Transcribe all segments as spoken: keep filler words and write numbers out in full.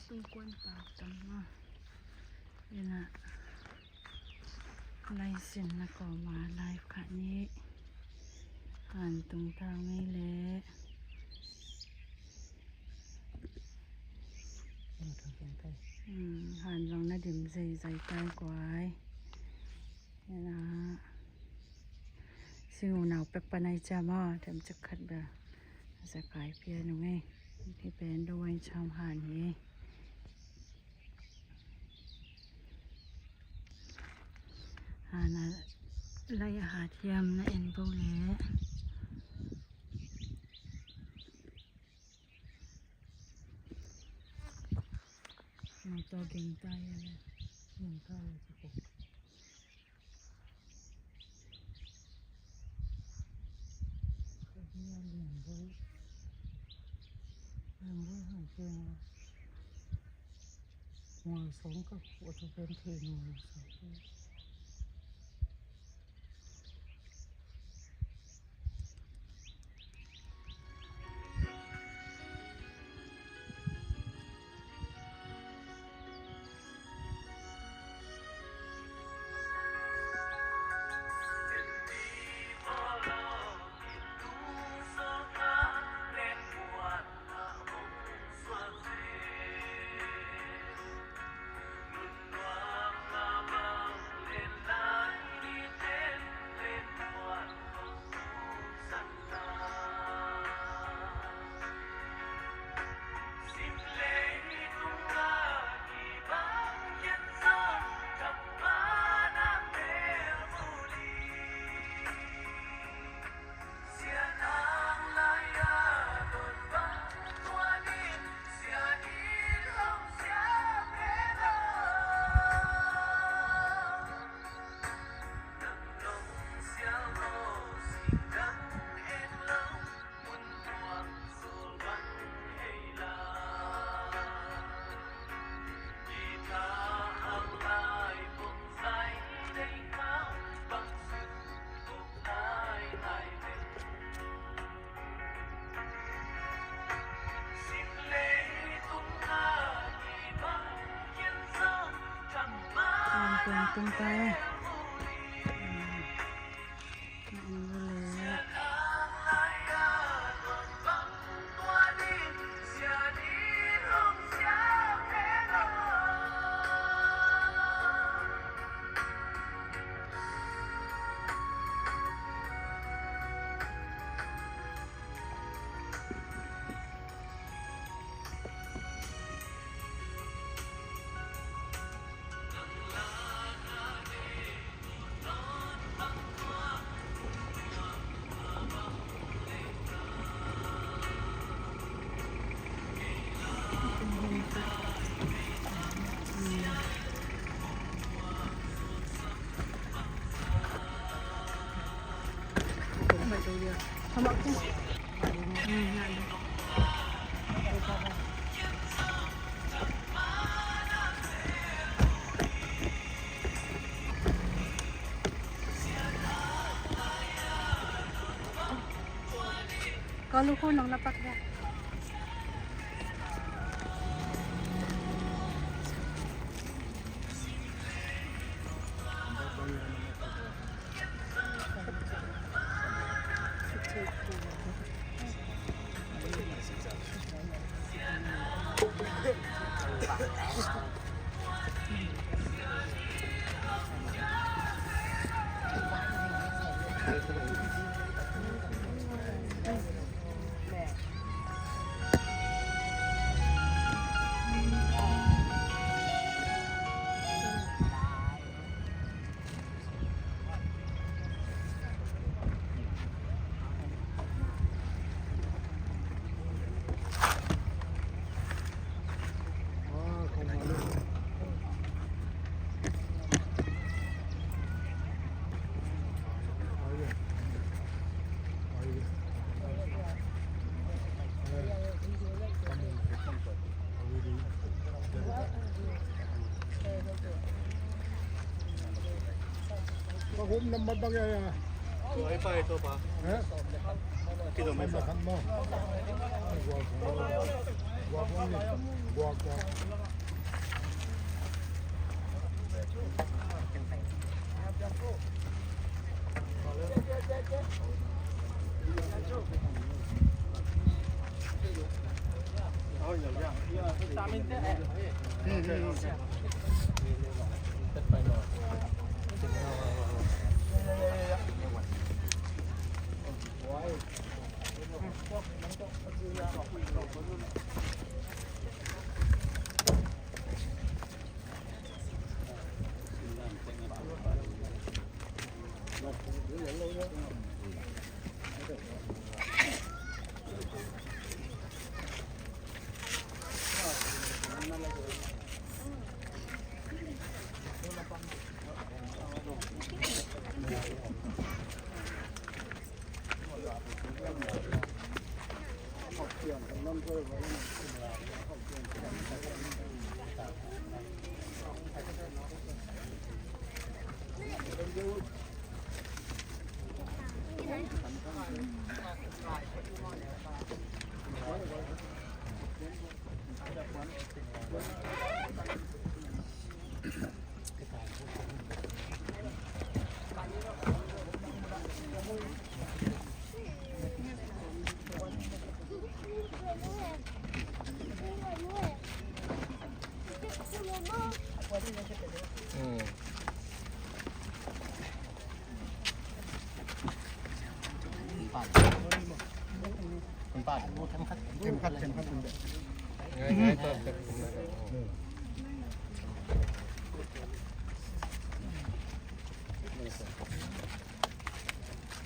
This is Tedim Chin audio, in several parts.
Tung kuan pak tam maw. Ina, lai sin na ko ma lai khat ni. Han tung tau ngei le. Hmm, han vang na dim zeizai tai kuai. Ina, sing unau pek panai cha maw, them chek khat bel. Za kai pia nung ei. Hi pen do wain cham han hi. Han a lai a hat hiam na en bo le. Motor geng tai a le. Geng tai a le. Tung tung tai. Kalu ko nang lapak dia. Ka hum nambat bang ya ya. Wi-Fi to pa. Eh? Kilo may pa. Makan mo. Guak, guak. Guak, guak.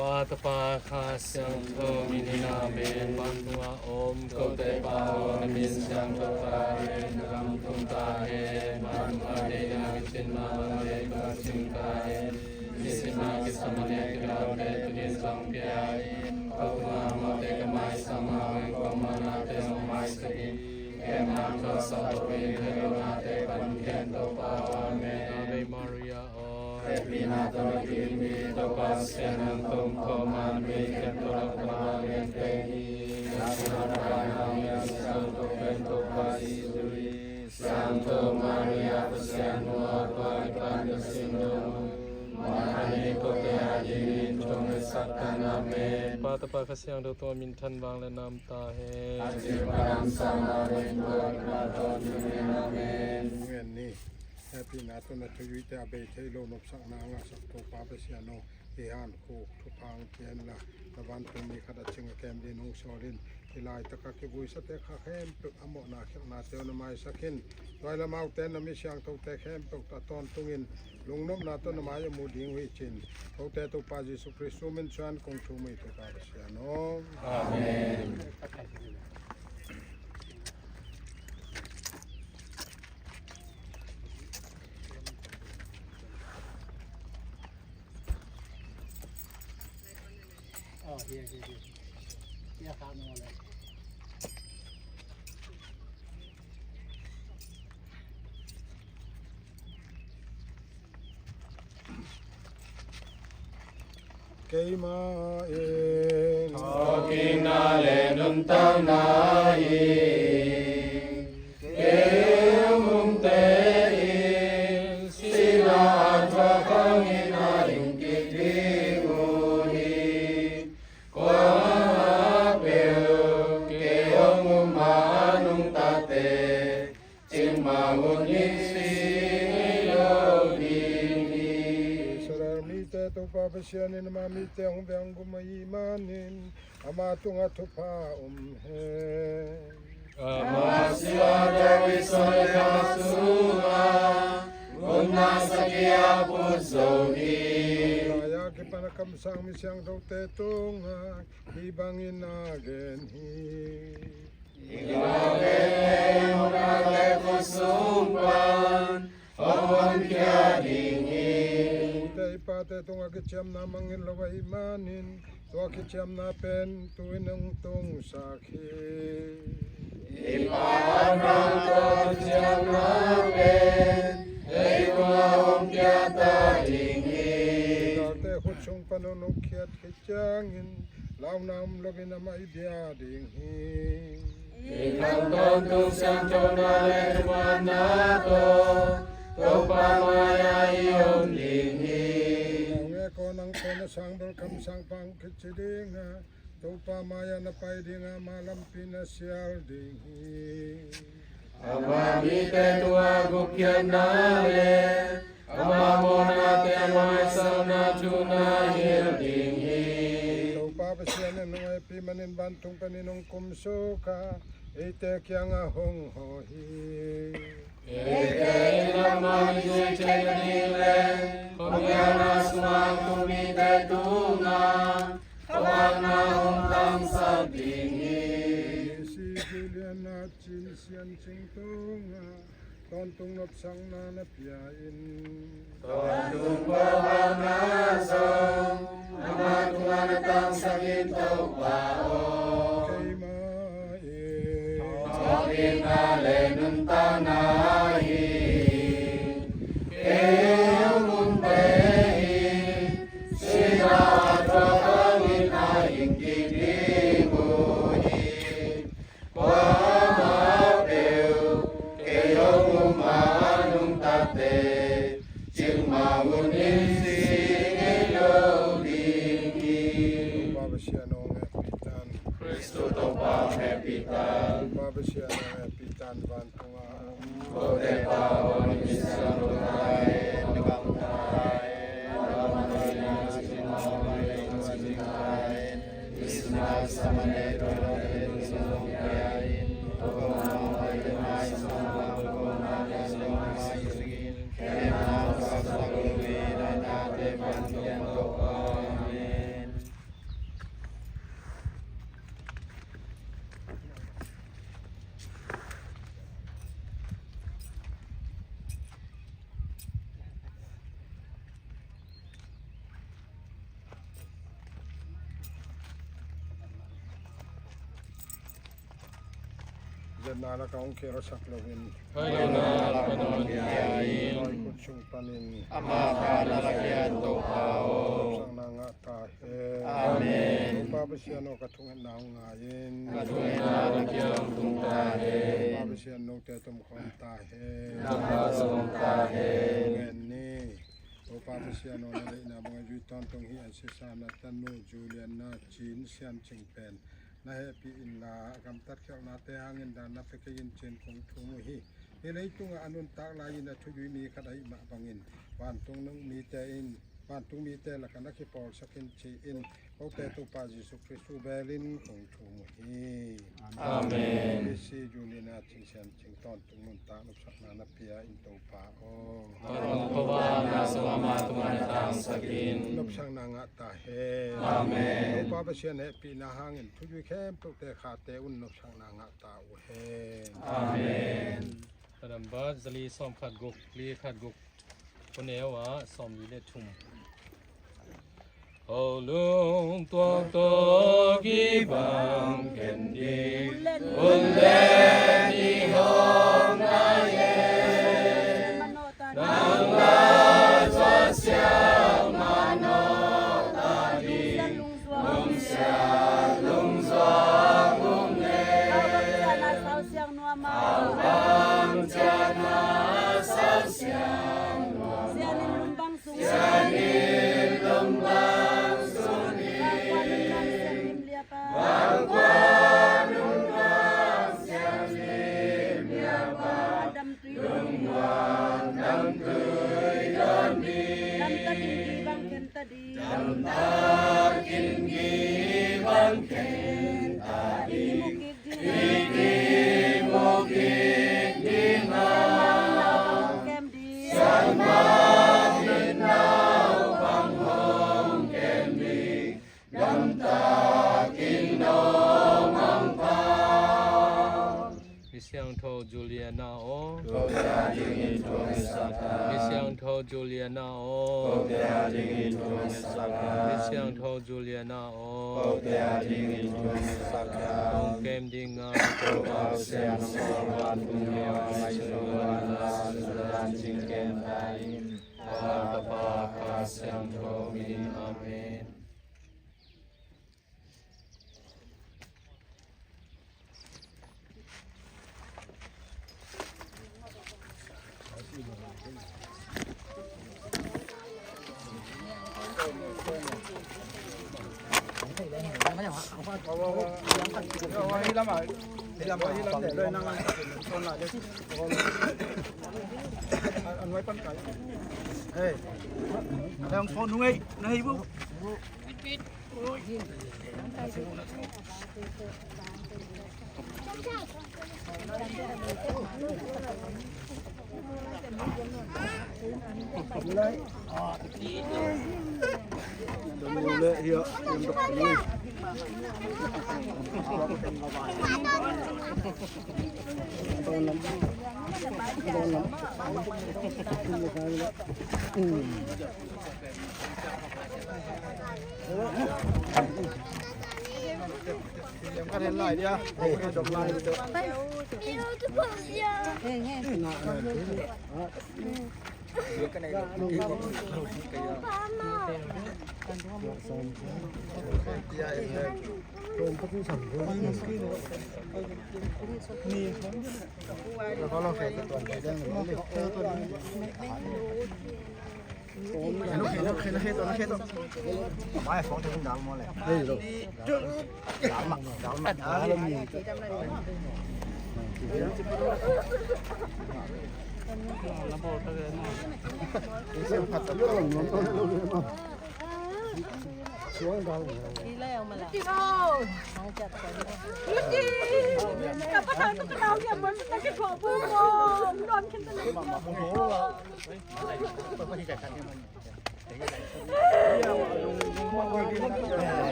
Pa, Tapa, Kha Siangtho min in, amen. Vantung a om kote Pa aw, na min siangtho ta hen, na gam tung ta hen. Vantung a deihna kicin mah bang, na deihna kicin ta hen. Nisim a kisam a neu kidawte tuni-in zong pia in. Ko tungah mawhte ka maisak mah bang, ko mawhna tawh hong maisak in. Kei hong tawlsak lo in, theih lohnate pan khia in, Topa aw. Amen. Ave Maria aw, hehpihna tawh na kidim hi, Topa Pasian nang tungah, nang a mite khempeuh lakah na lian teng hi. Nasepna pai hang, Misiangtho pen Topa Jesuh hi. Siangtho Maria Pasian nu aw, tua kipan ka singnu, mawhna nei kote adingin thong etsak tan. Amen. Pa, Tapa, Kha Siangtho tungah minthan, vanglian, nam ta hen. A cil pan a omsa mah bangin tua kipan tawh tuni-in. Amen. Hehpihna tawh na thuhilhte a bei thei lo nopsakna a ngahsak Topa Pasian aw, hih hankhuk thupha hong pia inla, na vantung mi khat a cing a kem dingin hong sawl in. Hih laitak a kivuisate kha khempeuh a mawhna khialhnate aw na maisak in. Tua ahih lam amaute na mi siangthote khempeuh tawh tawntungin lungnopna tawh na mai-ah mu ding uh hi ci-in, kote Topa Jesuh Khrist min suang kong thum hi, Topa Pasian aw. Amen. Keimah in thawhkikna le nuntakna hi. Kei hong umte in sihna a thuak hangin a hing kik ding uh hi. Kuamah peuh kei hong um a nungtate, ciangmah hun in si ngei lo ding hi. Israel mite Topa Pasian in ama mite hong bia hong gum ahih manin, ama tungah thupha om hen. Ama sungah David suan le kha sungah gupna sagih a put zo hi. Messiah kipan a kamsang mi siangthote tungah hih bangin a gen hi. I gumnate, i mawhnate khut sung pan hong honkhia ding hi. I pute i pate tungah kiciamna mangngilh lo ahih manin, tua kiciamna pen tu-in hong tungsak hi. I pa Abraham tawh kiciamna pen ei tungah hong pia ta ding hi. I galte khut sung pan hong hotkhiat khit ciangin, launa om loin amah i bia ding hi. I khang tawntung siangthona le thumanna tawh Topa mai-ah i om ding hi. Naungek aw, nang pen a sangbel kamsang pa hong kici ding a, Topa mai-ah na pai ding a, ama lampi na sial ding hi. Amah mite tungah gupkhiatna le amah mawhnate a maisalna thu na hilh ding hi. Topa Pasian in hong hehpih manin vantung panin hong kumsuk a, eite kiangah hong hawh hi. Eite in amah i zuih theihna ding le khuamial sungah a tung mite tungah khuavakna hong tangsak ding hi. Isi Juliana Cin Sian Cing tungah tawntung nopsakna na pia in, tawntung khuavakna zong amah tungah na tangsak in, Topa aw. Keimah in thawhkikna le nuntakna hi. Kei hong um peuh in, sihna a thuak hangin a ing kik ding uh hi. Kuamah peuh kei hong um a nungtakte, cikmah hunin si ngei lo ding hi. Topa Pasian hong hehpih tan. Khristu Topa hong hehpih tan. Topa Pasian hong hehpih tan, vantung a om kote Pa aw, na min siangtho ta hen, na gam ta hen, na vanglian a cih bang a, Pasian in a cih bang a, Pasian in a cih bang a, Amen. Zetna lakah hong khelsak loin, hoihna lakah hong khelsak in, khutsung panin amah kha na lakkhiat, Topa aw. Nopsakna ngah ta hen. Amen. Topa Pasian aw, ka thungetna hong ngai in, ka thungetna na kiang hong tung ta hen. Topa Pasian, note tomkhawm ta hen. Nang tungah zong om ta hen. Amen ni. Topa Pasian aw, na deihna bangin zui tawntung hih an sisa na tanu Juliana Cin Sian Cing pen na hehpih inla, a gamtat khialhnate hangin dan na pia kei in, ci-in kong thum uh hi. Hih leitungah a nuntak lai-in a thuzui mi khat ahih mah bangin vantung mite in, vantung mite lakah na kipawlsak in, ci-in kote Topa Jesu Khristu belin kong thum uh hi. Amen. Isi Juliana Cin Sian Cing tawntung nuntak nopsakna na pia in, Topa aw. Ka lungkham a, na sung amah tungah na tangsak in. Nopsakna ngah ta hen. Amen. Topa Pasian hehpihna hangin thuzui khempeuhte khate un nopsakna ngah ta uh hen. Amen. Ka nambat zali sawm khat guk, li khat guk, khuneu ah sawm li le thum. Khualung tuak tawh kibang khen ding, hun le ni hong nai e. Nang la tua siang manawh ta ding, lungsiat lungzuak hong nei. Hau bang ciatna sau siang nuam. Sian in lum bang sung, sian in lum bang sung hi. Vangkua lum bang sian lim liapa, vangkua lum bang sian lim liapa. Lungmuan damtui dawn ding. Damtakin kibang khen ta ding. Damtakin kibang khen ta ding. I kimu kik ding. I kimu kik ding a. Sianmang in naupang hong kem ding. Damtakin no mangpha. Mi siangtho Juliana aw. Kote adingin thungetsak tan. Mi siangtho Juliana aw. Kote adingin thungetsak tan. Mi siangtho Juliana aw. Kote adingin thungetsak tan. Hong kem ding a. Topa Pasian aw, vantung mite a ngaihsut nop a, na sungah dancing kem ta in. Tapa, Kha Siangtho min in. Amen.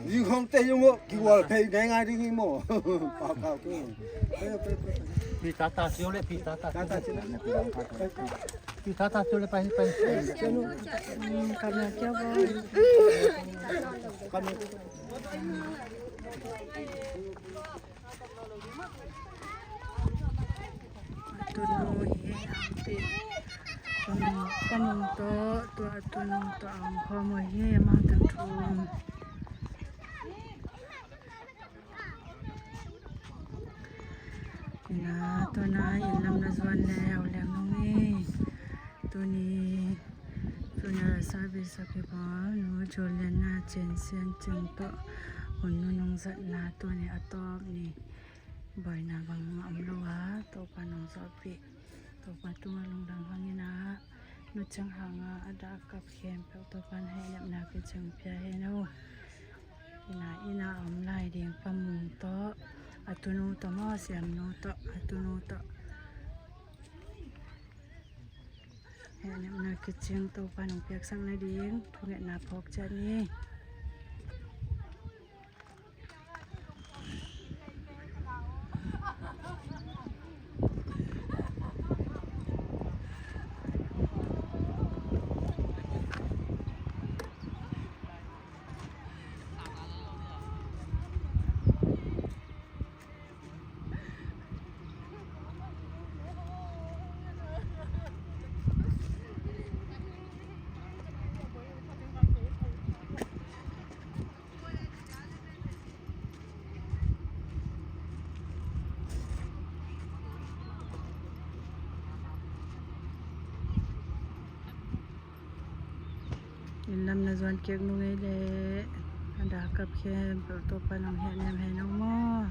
Zing khong te yung mo, kiwal phei ngai ngai ding hi mo. Pau kau ke. Pi tata sio le, pi tata. Tata sio le. Pi tata sio le, pai, pai. Tunu hi hang pi. Ka mung, ka mung tawh, tua tunu tawh a om khawm uh hi, amau teng thu. Ina, tuna inn lam na zuan le, au leng nung i. Tuni, tuna service a kibang, nu Juliana Cin Sian Cing tawh, hun nunung zatna tuni a tawp ni. Buaina bang om lo a, Topa nong zawhpih. Topa tungah lungdam hang in a, nu ciang hang a, a dah a kap khempeuh Topa in hehnemna kiciang pia hen aw. Ina, ina a om lai ding Pa Mung tawh, a tunu tawh maw, Siamnu tawh, a tunu tawh. Hehnemna kiciang Topa nong piaksak nading thungetna phawk ciat ni. Inn lam na zuan kik nung ei leh, a dah a kap khempeuh Topa nong hehnem hen aw maw.